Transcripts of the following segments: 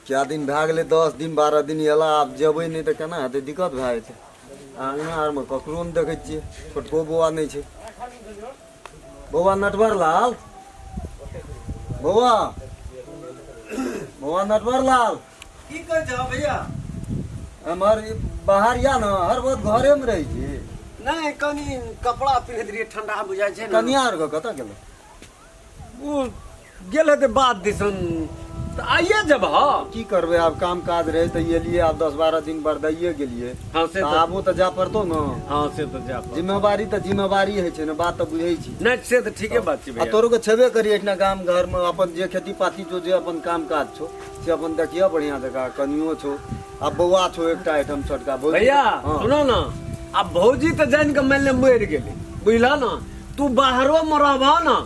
कए दिन भए गेलै, 10 दिन 12 दिन एला, आब जेबै नहि तऽ केना हेतै? दिक्कत भए जेतै। अङ्गना आरमे ककरो नहि देखै छियै, छोटको बौआ नहि छै। बौआ नटवर लाल, बौआ, बौआ नटवर लाल। की कहै छह भैया? एम्हर बाहर या ने, हर वक्त घरेमे रहै छी। नहि, कनि कपड़ा पिन्हैत रहियै, ठंडा बुझाइ छै ने। कनिया आरके कतऽ गेलै? ओ गेल हेतै बात दिसन, तऽ आइए जेबह? की करबै आब, काम काज रहै तऽ एलियै, आब 10-12 दिन बरदाइए गेलियै। हँ, से तऽ तऽ आबो तऽ जाय पड़तौ ने। हँ, से तऽ जाय पड़तौ। जिम्मेवारी तऽ जिम्मेवारी होइ छै ने, बात तऽ बुझै छी। नहि, से तऽ ठीके बात छै आ भैया। तोरो के छेबे करी एहिठिना गाम घरमे अपन जे खेती पाती छौ, जे अपन काम काज छौ, से अपन देखियऽ बढ़िआँ जकाँ। कनियो छौ आ बौआ छौ एकटा एहिठाम छोटका भौजी। भैया। हँ। सुनो ने, आब भौजी तऽ जानि कऽ मानि ले मरि गेलै, बुझलह ने? तू बाहरो मे रहबह ने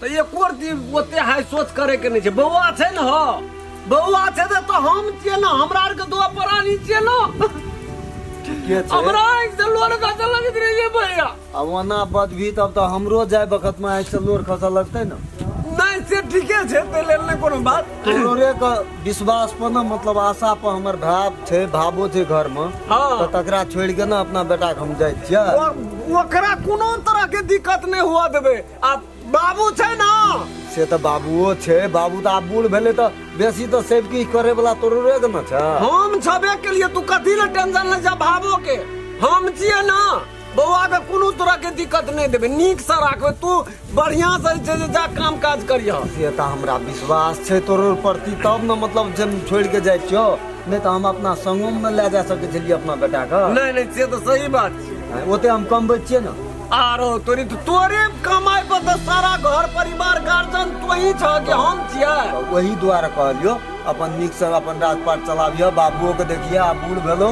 तऽ एको रत्ती ओते हाई सोच करे के नहि छै। बौआ छै ने, हो बौआ छै तऽ हम छियै ने, हमरा आरके दो प्राणी छियै ने। ठीके छै। हमरा आँखि से लोर खसऽ लगैत रहै छै भैया। आ ओना बजबही तब तऽ हमरो जाय बखत मे आँखि से लोर खसऽ लगतै ने। नहि, से ठीके छै, ताहि लेल नहि कोनो बात। तोरे के विश्वास पर ने, मतलब आशा पर हमर भाव छै, भावो छै घर मे। हँ। तऽ तकरा छोड़ि के ने अपना बेटा के हम जाइ छियै। ओकरा कोनो तरह के दिक्कत नहि हुआ देबै। आ बाबू छै ने? से तऽ बाबुओ छै, बाबू तऽ आब बूढ़ भेलै, तऽ बेसी तऽ सब किछु करे वाला तोरे के ने छै। हम छबे के लिए, तू कथी ले टेंशन ले जा? भावो के हम छियै ने, बौआ के कोनो तरह के दिक्कत नहि देबै, नीक से राखबै। तू बढ़िया से जे छै से जा काम काज करिह। से तऽ हमरा विश्वास छै तोरो प्रति, तब ने मतलब जे छोड़ि के जाइ छियौ, नहि तऽ हम अपना संगोमे ने लए जा सकै छलियै अपना बेटाके। नहि नहि, से तऽ सही बात छै। ओते हम कमबै छियै ने। आरो तोरी तऽ तोरे कमाइ पर तऽ सारा घर परिवार गार्जियन तोही छह कि हम छियै? तऽ ओही दुआरे कहलियौ, अपन नीकसँ अपन राजपाट चलाबिह, बाबुओके देखिए, आब बूढ़ भेलौ,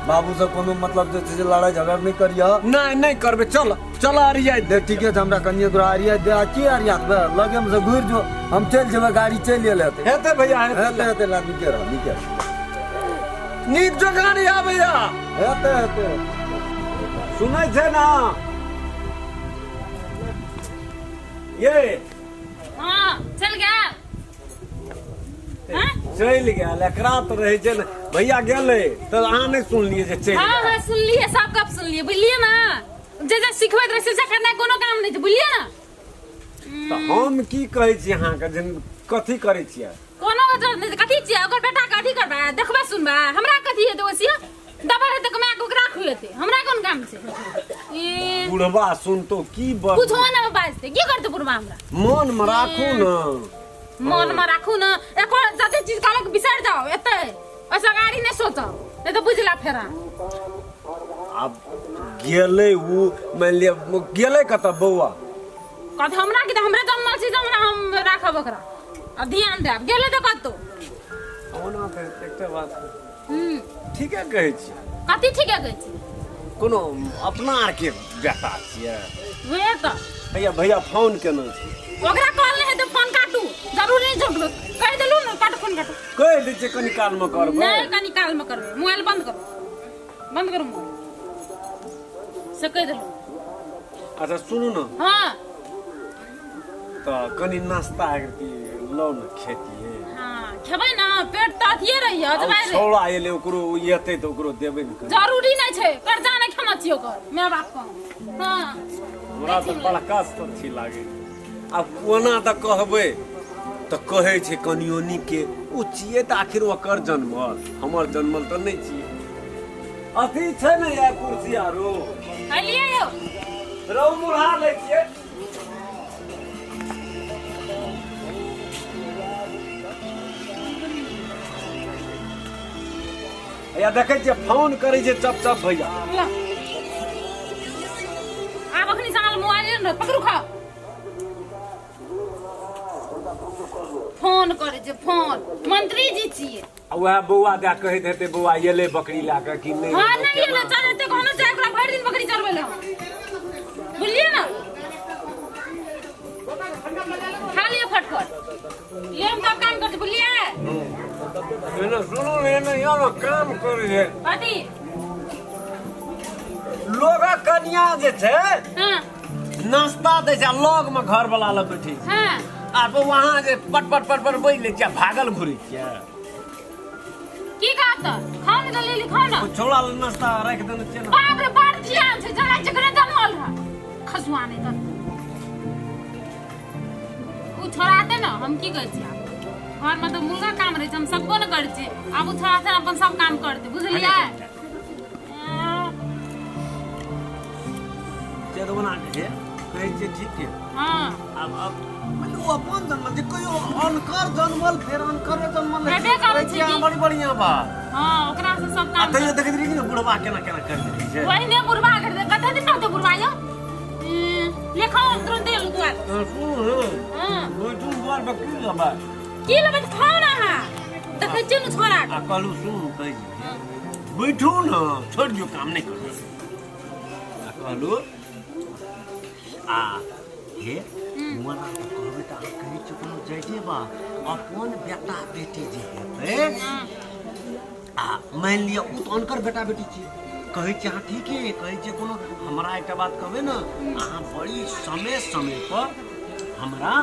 बाबूसँ कोनो मतलब जे छै से लड़ाइ झगड़ नहि करिह। नहि, नहि करबै। चल चल, अरिया दे। ठीके छै, हमरा कनिए तोरा अरिया दे। आ की अरिया देबै? लगेमे से घुरि जो, हम चलि जेबै, गाड़ी चलि एल हेतै। हेतै भैया, हेतै। हेतै, हेतै। ला, नीके रह, नीके रह। नीक जकाँ नहि आबैया। हेतै, हेतै। सुनै छै ने ये? हाँ, चल गया हाँ? चलि गेल। एकरा तऽ रहै छै ने भैया, गेलै तऽ अहाँ नहि सुनलियै जे चलि हाँ गेल? हाँ, सुनलिए, सब गप सुनलिए, बुझलिए ना? जे जे सिखबैत रहे से से करनाइ कोनो काम नहि छै, बुझलिए ना? तऽ हम की कहै छी अहाँके जे कथी करै छियै? कोनो जरूरत नहि छै। कथी छियै ओकर बेटा के अथी करबै, देखबै सुनबै? हमरा कथी हेतै ओइसे? दबर हेतै तऽ माय के ओकरा खुएतै, हमरा कोन काम छै ई? बुढ़बा सुनतो की बड़ कुछो ने बाजतै, की करतै बुढ़बा हमरा? मन मे राखू ने। मन मे राखू ने, एको जते चीज कहलक बिसरि जाओ, एते ओइसे गाड़ी नहि सोचब, नहि तऽ बुझला फेरा। आब गेलै उ, मानि लिअ गेलै कतऽ बौआ? कथी हमरा की, तऽ हमरे जन्मल छी, तऽ हमरा हम राखब ओकरा आ ध्यान देब। गेलै तऽ कतौ। ओना तऽ एकटा बात ठीके कहै छी। कथी ठीके कहै छी? कोनो अपना आरके बेटा छियै। वएह तऽ। भैया, भैया फोन केने छै। ओकरा कहल नहि हेतै फोन काटू, जरूरी नहि झगड़ो। कहि देलू ने, काटू फोन, काटू। कहि दै छियै, कनि कालमे करबै। नहि, कनि कालमे करबै। मोबाइल बंद करू, बंद करू मोबाइल, से कहि देलू। अच्छा सुनू ने। हाँ। तऽ कनि नाश्ता अगर लौ ने, खेतियै। हाँ, खेबै ने, पेट तऽ अथिये रहिए, अजबाइ रही। छौड़ा एलै, ओकरो एतै तऽ ओकरो देबै ने कनि। जरूरी नहि छै, कर्जा नहि खेना छियै ओकर माय बाप के। हाँ। हमरा तऽ बड़का अथी लागै। आब ओना तऽ कहबै तऽ कहै छै कनियो नीके ओ छियै, तऽ आखिर ओकर जन्मल, हमर जन्मल तऽ नहि छियै। अथी छै ने या कुर्सी आरो? अलियै यौ। रौ मुरहा लै छियै। भैया, देखै छियै फोन करै छै चप चप भैया। ला। आब अखनी साल मोबाइल ने पकड़ू, खाओ। फोन करै छै फोन, मंत्री जी छियै। आ वएह बौआ दए कहैत हेतै, बौआ एलै बकरी लए कऽ कि नहि? हाँ, नहि एलै, चल एते कहनो चाहे ओकरा भरि दिन बकरी चरबै लए, बुझलियै ने? खा लिअ फटफट, ये हम सब काम करते, बुझलियै? एने सुनू ने, एने यौ ने काम करै छै। कथी? लोगक कनिया जे छै हाँ। नाश्ता दै छै आ लग मे घर वाला लग बैठे छै। हाँ। आ वहाँ जे पट पट पट पट बोलि लै छियै भागल घुरै छियै। की कहब तऽ खाउ ने जल्दी जल्दी खाउ ने। ओ छोड़ा लए नाश्ता राखि देने छियै ने। बाप रे बड़ ध्यान छै जरा जकरे जनमल रह खसुआ नहि तऽ ओ छोड़ा दे ने। हम की कहै छी आब घरमे तऽ मुर्गा काम रहै छै, हम सकबो ने करै छियै। आब ओ छोड़ा से अपन सब काम करतै, बुझलियै? चेतवना के कहै छियै ठीक छै। हाँ। आब मतलब ओ अपन जन्मल जे कहियो अनकर जन्मल फेर अनकरे जन्मल हेबे करै छै अहाँ की। बड़ी बढ़िया बात। हाँ, ओकरा से सब आ काम। तैयो देखैत रही कि ने बुढ़वा केना केना करैत रहै छै। वही बुढ़वा कर दे, कते दिन रहतै बुढ़वा यौ? लेखाओ, हम तुरंते एलहुँ दुआर। हाँ। बैठू दुआर पर, की लेबै? की लेबै तऽ खाउ ने अहाँ, देखै छियै ने छोड़ा आ कहलहुँ सुन, कहै छी बैठू ने, छोड़ि दियौ काम नहि करू। आ कहलहुँ आ हे मना तऽ कहबै तऽ अहाँ कहै छियै कोनो जाइते बा अपन बेटा बेटी जे हेतै आ मानि लिअ ओ तऽ अनकर बेटा बेटी छियै। कहै छियै अहाँ ठीके कहै छियै। कोनो हमरा एकटा बात कहबै ने, अहाँ बड़ी समय समय पर हमरा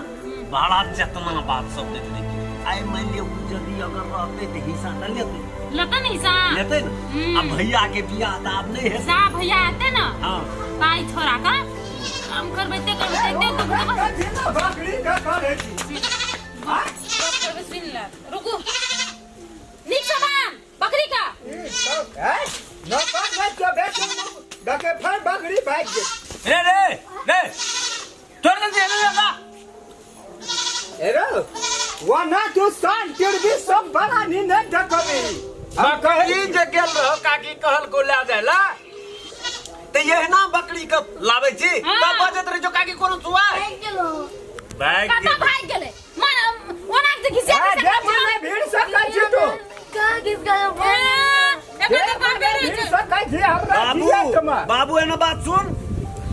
बड़ा चेतना बात सब दैत रहै छियै। आइ मानि लिअ ओ यदि अगर रहतै तऽ हिस्सा तऽ लेतै। लेतै ने हिस्सा? लेतै ने। आ भैया के बियाह तऽ आब नहि हेतै। जा भैया एतै ने। हाँ। पाइ छोड़ा का काम करबै ते करबै ते दुख देबै। बकरी के करै छी। गप करबै, सुनि ले, रुकू। नीक से बान्ह बकरी का। देखे फेर बकरी भागि गेल। रे रे रे, तोड़ दे रे रे रे। एरो वना तू सान टिड़बी सब बड़ा नी नहीं देखबी। हम कहै बकरी जे गेल रहो काकी कहल को लए जाय ला तऽ एहना बकरी के लाबै छी। हाँ। तब बजैत रहै छौ काकी कोनो सुआय भागि कतऽ गेल। भागि गेलै मन ओना के घिसिया ए, घिसिया देख ने भीड़ से कहै छी तू। एकर तऽ करबे रहै भीड़ छै। से कहै छी हमरा। बाबू जिया तुम्हार। बाबू एना बात सुन,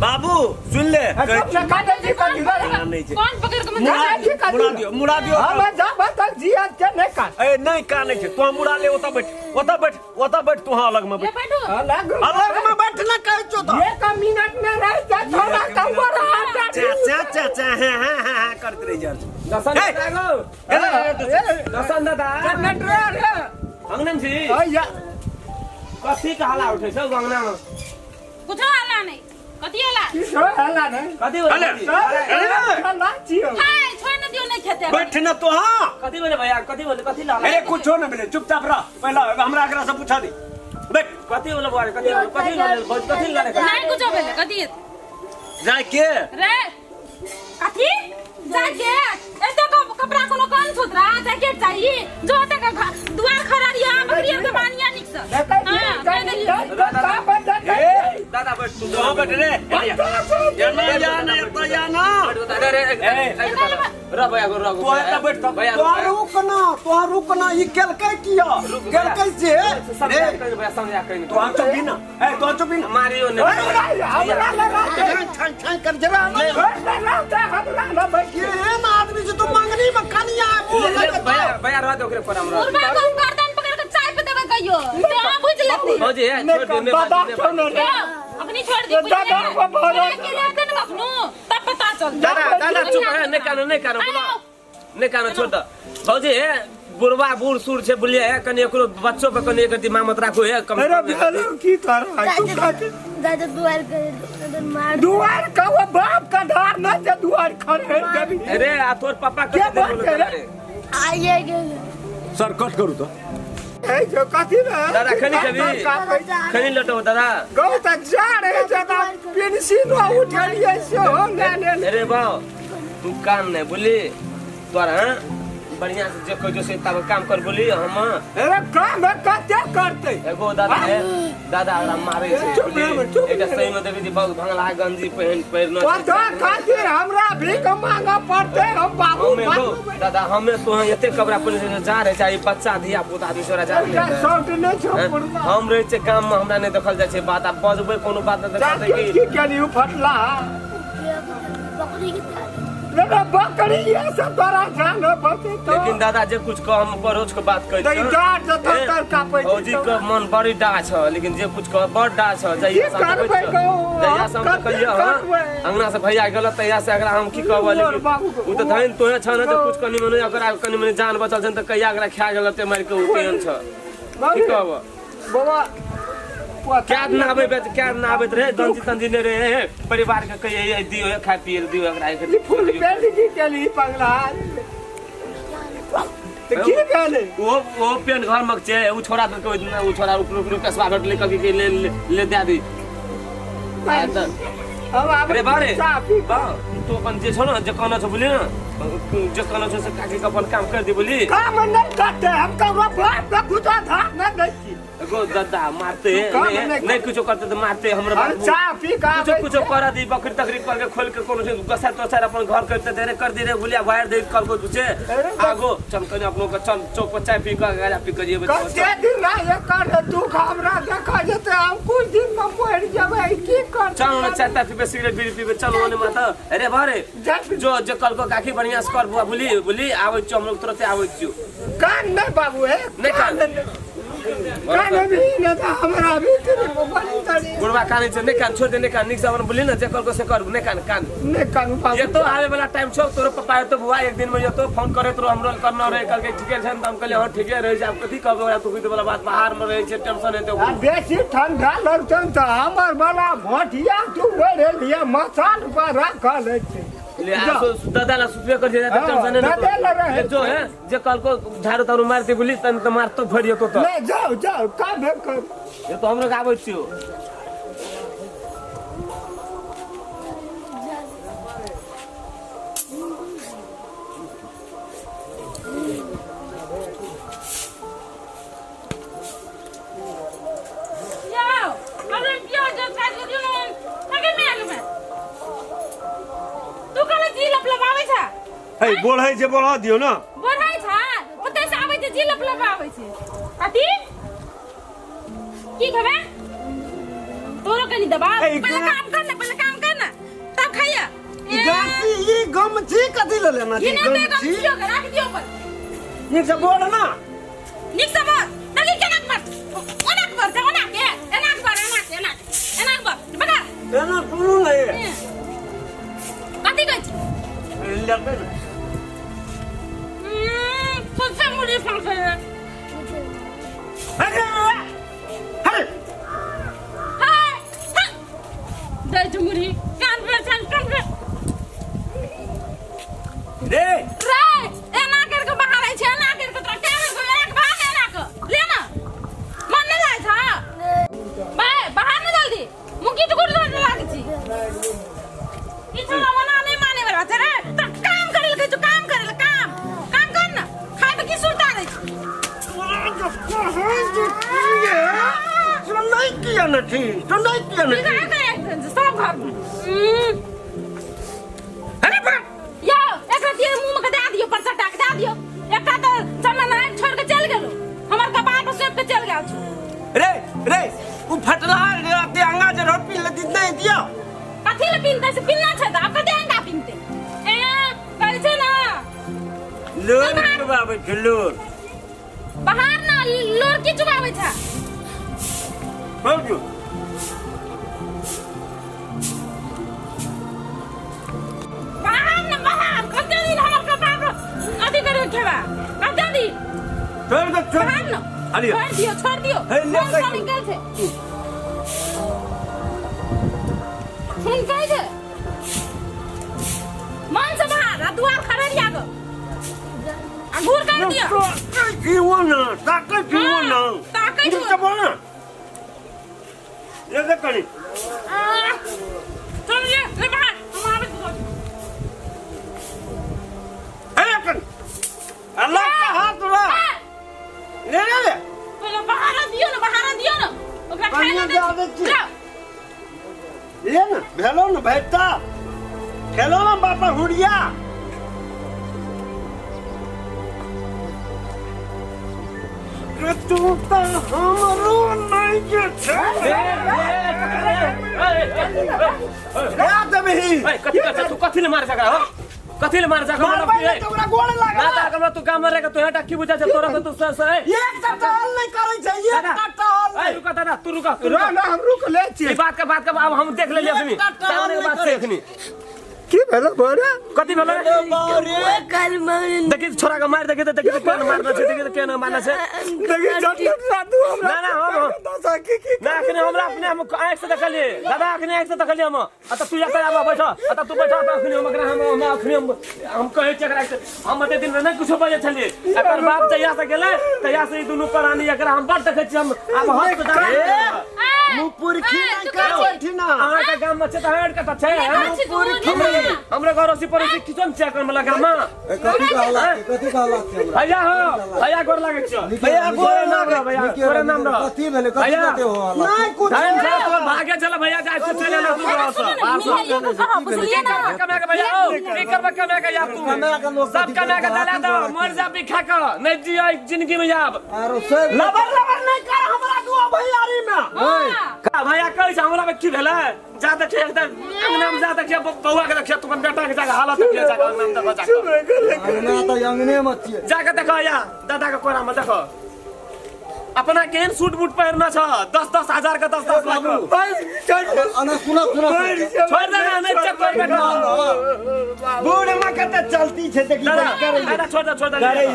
बाबू सुन ले। कहै चुप न काटे छी कथी रे? एना नहि छै। कोन पकड़ के मुड़ा मन दियौ, मुड़ा दियौ, मुड़ा दियौ। हम जाब तक जिया के नहीं काट। ए नहि कानै छै, तू मुड़ा ले, ओतऽ बैठ, ओतऽ बैठ, ओतऽ बैठ, तू अलग में ले बैठ। बैठू। अलग अलग में बैठ ना कहै छौ तऽ। एक मिनट में रह जा थोड़ा कवर हाथ। चा चा चा चा हाँ हाँ हाँ हाँ करैत रहि जाइ छै। दसन हे! दादा गो, दसन दादा। अंगना में छी। कथी के हल्ला उठै छौ अंगना में? कुछो हल्ला नहीं, कथी हल्ला? कथी भेलै? हाय, छोड़ न दियो, नहीं खेते। बैठ न तो। हाँ। कथी भेलै भैया? कथी भेलै? कथी लहला? अरे कुछो न भेलै, चुपचाप रह। पहला हमरा एकरा से पूछा दी, बैठ। कथी भेलै बुआ रे? कथी भेलै? कथी भेलै भौजी? कथी लड़े? नहीं कुछो भेलै, कथी हेतै? जाय के रे कथी जैकेट? एते कपड़ा कोनो कम छुतरा जैकेट चाहिए जो एते के दुआर खड़ा रिया बकरी के बानिया निक से। हां, कह देलियो। दादा बैठ तू। तू बैठ रे, जाना जाना एतऽ जाना। बैठ दादा रे, रह भैया गो, रह गो। तू एतऽ बैठ। भैया तो रुक ना, तो रुक ना, ई केलकै किया केलकै से समझा रे? कहीं भैया, समझा कहीं। तो चुप ना, ए तो चुप ना। मारियो नहीं। छन छन कर जरा ना। केहन आदमी छै तू, मंगनी में कनिया मुंह ले, लगेतौ। भैया भैया रह दे ओकरे पर हमरा। बुढ़बा को हम गर्दन पकड़ के चाय पे देबै कहियो तो अहाँ बुझ लेती। भौजी हे, छोड़ दे, नहीं दादा बात, नहीं छोड़ बात। रे। अखनी छोड़ दी। दादा को भरोसा। अकेले हेतै ने कखनो तब पता चलतै। दादा दादा चुप है, नहीं कानो, नहीं कानो बोला, नहीं कानो, छोड़ दे भौजी। हे बुढ़वा बूढ़ सूढ़ छै बुझलियै? हे कनि एकरो बच्चो पे कनि एक दिमाग मत राखू हे कम। अरे भेलो की तोरा तू काटे? दादा दुआर कर मार। दुआर का वो बाप का धार न जे दुआर खड़े देबी। अरे आ तोर पापा के के बात है रे? आइए गेल। सर कट करू तो। ए जो कथी रे? दादा, खनी खेबी? खनी लटो दादा। गौ त जा रे जदा पेंसिल उठलिए से हो ले ले ले। अरे बाव तू काम नहीं बोली तोर। हाँ, बढ़िया से जे कहो से तब काम कर बोली हम। अरे काम कते करते? एगो दादा है, दादा हमरा मारे छै। चुप बुझली? रह, चुप एकटा रह। सही में देखै छी बहुत भंगला गंजी पहिन पहिरनो ओ तो खातिर हमरा भीख मांगे पड़ते हम बाबू। हमे गो दादा, हमे तो एते कपड़ा पहिन जा रहे छै, बच्चा धिया पुता आदमी सोरा जा एकटा रहे। शर्ट नहि छौ पुरना। हम रहै छै गाम में, हमरा नहि देखल जाइ छै बात आ बजबै कोनो बात नहि देखल जाके जाइ की केली उ फटला? बकरी के तार। रे बकरी ये सब तोरा जान बचे तो। लेकिन दादा जे कुछ कह हम परोछ के बात कहै तऽ छियौ। डाँट जतऽ ए, तर कापै छी भौजी तऽ। के मन बड़ी डा छ, लेकिन जे कुछ कह बड़ डा छ। जहिया की से हम करबै देखै छियौ, कहू, जहिया से हम हम देखलियै कते हँ, करबै? अंगना से भैया गेल तहिया से एकरा हम की कहबै, लेकिन बाबू उ तऽ धनि तोहे छ ने, तऽ कुछ कनि मनि ओकरा कनि मनि जान बचल छै तऽ कहिया एकरा खा गेल ते मारि के, उ केहन छ की कहब। बाबा क्या दिन आबै क्या दिन आबैत रहे, गंजी तंजी नहि रहे, परिवार के कहिए दियो खाय पिए दियो एकरा। ई फुल पेंट की केली पगला तऽ की भेलै? ओ पेंट घर में छै, उ छोड़ा देलकै ओहि दिन, उ छोड़ा ऊपर ऊपर कसबा भेटलै, कहलकै कि ले ले ले दए दी। हम आबै रे बारे चाह पी। बा तू अपन जे छौ ने, जे कहना छौ बोली ने, जे कहना छौ से काकी के अपन काम कर दी बोली। काम नहि करतै, हम ककरो बाप के कुछो धार नहि दै छी। एगो दादा मारते काम नहीं नहि नहीं कुछो करते तऽ मारते हमरा हम बाबू। चाह पी के कुछो आबै कुछो छी। कर दी बकरी तकरी करके खोल के कोनो चीज गसा तोसार अपन घर करते दे रे कर दी रे गुलिया वायर दे कल को पूछे। अरे बाप। आगो चल कनी अपनो के चल चौक पर चाय पी के गाजा पी के जेबै। कते दिन एकर दुख हमरा देखा जेतै, हम कुछ दिन मे मरि जेबै, की करतै? चल ओने चाय ताय पीबे, सिगरेट बीड़ी पीबे, चल ओने माता। अरे बारे जाय। जो जे कल को काकी बढ़िया से कर बुआ, बोली बोली आबै छियो हम लोग, तुरंते आबै छियो। कान नहि बाबू हे। नहि कान। कान भी नहि तऽ हमरा भी बड़ी तरी। बुढ़वा कानै छै, नहि कान, छोड़ दे, नहि कान, नीक से अपन बोली ने जे कल को से कर, नहि कान कान। नहि कानू बाबू। ये तो आवे वाला टाइम छौ, तोरो पप्पा एतो बुआ एक दिन में एतो फोन करैत रहो हमरो करना रहे, कहलकै ठीके छै ने, तऽ हम कहलियै हँ ठीके रहै छै। आब कथी कहबै ओकरा, तू वाला बात बाहर में रहै छै, टेंशन हेतै आ ओकरो। बेसी ठंडा लगतौ तऽ हमर वाला भोटिया तू ओढ़ि लिअ, मसाल पर राखल अछि। ले आ, दादा ला सुतबे कर जे हाँ, टेंशन नहीं। दादा ला रहे। जो है जे कल को झाड़ू ताड़ू मारते बोली तन तो मारतो भरि जेतो तऽ। नहि जाउ जाउ, काम भेल कर। ये तो हमरो आबै छियो। यौ अरे प्याज जो काट के दियौ ने लगे मेघ में, तू कहले जी लपलपाबै छ। हे बोढ़ै छै, बढ़ा दियौ ने। बढ़ै छ, ओतै से आबै छै, जी लपलपाबै छै। कथी की खेबै? तोरो कनी दबा। ए, पहिले काम कर ने, पहिले काम कर ने तब खाइया। ई गमछी, ई गमछी कथी लऽ लेना ई छै? नहि गमछी गमछियो के राख दियौ पर। नीक से बोल ना। नीक से बोल देखी, केना के मार, ओना के मार, ओना के, एना के मार, एना के, एना के, एना के मार बता। एना सुनू ने। कथी कहै छी? लेबै ने। सबसे मुड़ी फांसे। अरे अरे। हाय दै छै मुड़ी कान पर छन, कान पर। रे रे एना कर के बाहर छै, एना कर के तोरा टाइम को एक बाहर एना के ले ना, मन नहीं लागै छ भाई, बाहर न जल्दी मुकी टुकुर धर लागै छी। ई छोरा ओना नहीं माने वाला छै रे, त काम करे ले कहै छौ, काम करे ले, काम काम कर ना, खाय में की सुरता रहै छै? सुनै किया ने छी, सुनै किया ने ई छी? तऽ एक सब घर में अरे बाप। यौ एकरा दियौ, मुंह में के दए दियौ, पर सटा के दए दियौ। एकटा तऽ चमन आबि छोड़ के चलि गेलौ, हमर कपार पर सौंप के चलि गेल छौ। रे रे उ फटला रे अंगा जे रोटी लदी नहीं दियो। कथी ले पिनतै? से पिनना छै तऽ आब कते अंगा पिनतै? ए कहै छै ने लोर चुबाबै छै लोर। बाहर ना, लोर की चुबाबै छै? बाबू बाहर ना, बाहर। कते दिन हमर कपार पर अथी करे खेबा, कते दिन? छोड़ दे, छोड़। बाहर ना। अलियो। छोड़ दियौ, छोड़ दियौ। हे, ले खून कहि। सब निकल छै, खून कहै छै। मन से बाहर आ दुआर खड़रिया गो आ घूर कर दियौ। ताकै छी वो ना, ताकै छी वो ना। हाँ, ताकै छी। नीक से बोल ना, ले दे कनी। आह, चल ये ले बाहर, हम आबै छी। अरे कनी अल्लाह का हाथ रा ले ले ले। पहिले बाहर दियौ ने, बाहर दियौ ने ओकरा खाय कनिया लए। दे आबै छी। जाउ। ले ना, भेलो ना भेटता, खेलो ना बापा हुड़िया रे। तू तऽ हमरो नहीं जे छै रे देबही। ए, कथी कर तू, कथी ले मारे सकरा हो? कथी ले मार जा मारबै नहि तऽ ओकरा गोड़ ना लागल ता हमरा तू गाम में रह के तू हेटा की बुझा छै तोरा से तू से से एक टा टहल नहि करै छै एक टा टहल ए नहि रुका दादा तू रुका तू ना रुका ना हम रुक ले ई छियै बात के अब हम देख लेलियै अखनी एकटा टहल सामने के नहि बात छै करै अखनी की भेलो बोरे कथी भेलै कल मन देखी छोरा के मार देखी त देखी त केना मारना छै देखी त केना मारना छै देखी झटझट साधु हमरा ना, ना, हम- दशा की की ना अखने हमरा अपने हम आँख से देखलिए दादा अखने आँख से देखलिए हम अतः तू जाकर आबा बैठ अतः तू बैठ अतः अखने हम एकरा हम हम अखने हम हम कहै छियै एकरा से हम एते दिन नहि कुछो बजै छलिए एकर बाप जहिया से गेलै तहिया से ई दुनू प्राणी एकरा हम बड़ देखै छियै हम आब हद से जादा मुपुरखी नहि कर ओठिना अहाँके गाम में छै तऽ अहाँ कतऽ छै हमरा घर अड़ोसी पड़ोसी किछो नहि छै एकर मतलब गाम में ए, कथी के हालात छै कथी के हालात छै हमरा भैया हो भैया गोर लागै छियो भैया गोरे नाम रह भैया गोरे नाम रह कथी भेलै कथी भैया। कते हो हालात नहि कुछ टाइम से तोर भागे चल भैया जाइ छै चले ना तू गाँव से बाहर से बुझलिए ना कमा के भैया ओ की करबे कमा के यार तू कमा के लोग सब कमा के जला दो मर जा भी खा के नहीं जियो जिंदगी में आब आरो सब लबर लबर नहि कर हमरा दुआ भैयारी में का भैया कहै छै हमरा में की भेलै जा देखिए एकदम अंगना में जा देखिए बौआ के देखिए तू अपन बेटा के जाके हालत देखिए जाके अंगना में देखो जाके अंगना तऽ अंगने मे छियै जाके देखो या दादा के कोरा में देखो अपना केहन सूट बूट पहिरना छ 10-10 हजार के 10-10 लाख के। अना सुना सुना छोड़ दे ना नहीं चेक कर बेटा बूढ़ में कते चलती छै देखी दादा करै दादा छोड़ दे छोड़ दे करै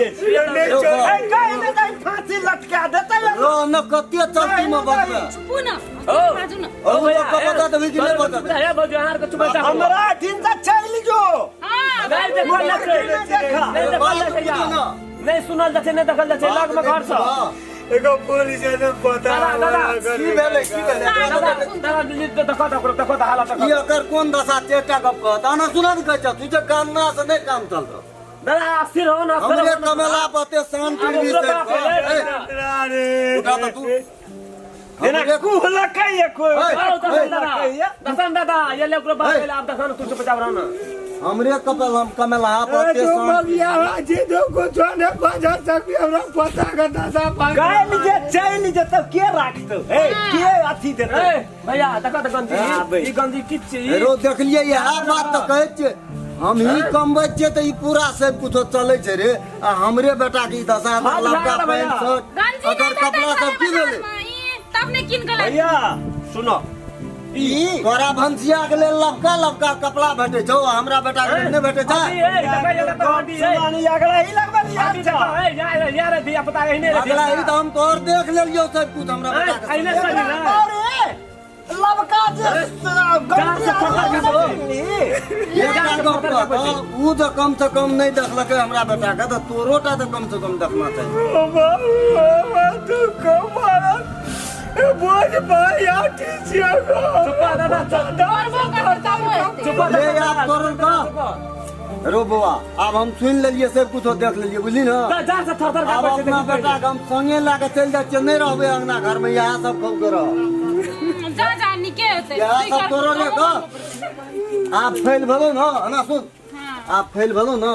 छै कहि ने दे फांसी लटका देतै रो न कते चलती मे बजबै चुपू ना ओ। बाजू ना ओ लोग के बता देबही कि नहि बता हे भौजी अहाँ के चुप जा हमरा अठिन से चलि जो हां नहीं देखल जाइ छै नहीं देखल जाइ छै यार। नहीं सुनल जाइ छै नहीं देखल जाइ छै लग में घर छ एगो पुलिस ने पता दादा दादा की भेलै की भेलै दादा दादा देखो देखो देखो हालत ई देखो एकर कोन दशा छै एकटा गप कहत अना सुना ने कहै छ तू जे कानना से नहि काम चलतौ दादा अस्थिर हो ना अस्थिर हमरे हो ना। कमेला पते शान आब टीवी ओकरो से बाप भेलै। अरे उठा तऽ तू जेना हमरे कुहलकै कोइ आओ दसन दादा लकैया। दसन दादा ये ले ओकरो बाप हे। भेलै आब दसन तू चुप जाब रह ना हमरे कपेल हम कमेला पते जो शान मगिया जे दो को जाने बजा सकबी हमरा पता के दशा पागल काल्हि जे चलि जेतौ के राखतौ हे के अथी देतौ ए भैया देखो तऽ गंजी हाँ, बे। ई गंजी की छी रो देखलियै इएह बात तऽ कहै छियै हम ही कमबै छियै तऽ ई पूरा सब कुछो चलै छै रे आ हमरे बेटा के ई दशा हाँ, लड़का भैया। पैंट शर्ट गंजी अकर नहि कपड़ा भेटै सब की छलै भेलै बाजारमे, ई तब नहि कीन के लाबै भैया सुनो ई तोरा भनसिया के लेल लबका लबका कपड़ा भेटै छौ आ हमरा बेटा के लेल नहि भेटै छै हड्डी, ए, देखो ये तऽ हड्डी, ए। सुनानी अगला ही लगबल यार हड्डी देखो, ए, यार, यार, धिया पुता एहने रे, अगला ई तऽ हम तोहर देख लेलियौ सब कुछ हमरा ए, बेटा के एहने सही ने। अरे लबका जे जान से फकर के दो। एकटा गप कहतौ, ऊ तऽ कम से कम नहि देखलकै हमरा बेटा के तऽ तोरो टा तऽ कम से कम देखना चाही तू को मारा बोझ भाई आठी छियो चुप रह, दादा, चुप। करबो करतै तबो हेतै। चुप रह, ले दादा, आब तोरल चुप कऽ रह। रो बौआ आब हम सुनि लेलियै सब कुछो देख लेलियै बुझली ने जा, जा से थर थर आब काँपै छै, अपना देखी बेटा के हम संगे लए के चलि जाइ छियै नहि रहबै अंगना घर में इएह सब खूब के रह जा जा निके हेतै इएह सब तोरो रे कऽ आब फैल भेलौ ने एना सुन आब फैल भेलौ ने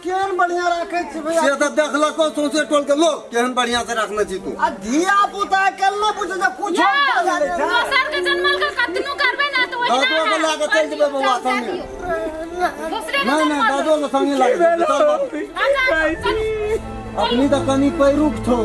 केहन बढ़िया राखै छी भैया से तऽ देखलको सौंसे टोल के लोग केहन बढ़िया से रखने छी तू आ धिया पुता के नहि बुझै छै कुछो कर लै छै दोसर के जन्मल के कतनो करबै ना तऽ ओहिना दादो के लए के चलि जेबै बौआ संगे दोसरे के नहि नहि जन्मल दादो के संगे लए के जेबै, चल बाबू। अच्छा, चलू। अपनी तऽ कनि पैरुख छौ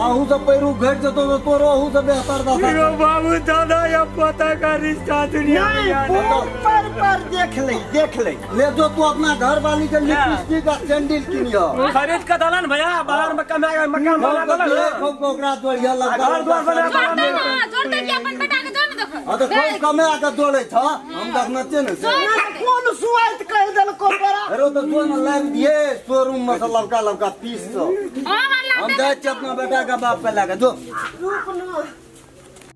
अहू से पैरुख घटि जेतौ तऽ तोरो अहू से बेहतर दशा एगो बाबू दादा या पता का रिश्ता दुनिया में नहीं जाने। पर पर देख ले देख ले ले जो तू अपना घर वाली के लिपस्टिक आ सैंडल किनियो खरीद के दलन भैया बाहर में कमा के मकान बना दलन खूब खूब ओकरा जोड़िया लगा घर द्वार बना जोड़तै ना जोड़तै कि अपन बेटा के जो ने देखो हाँ तो खूब कमे आके जोड़े छ हम देखने छियै ने से। कोन सुआइत कहि देलको तोरा अरे तो जो ने लाबि दिए शोरूम में से लबका लबका पीस सो हां हां हम जाइ छियै अपना बेटा के बाप पे लए के जो रुक न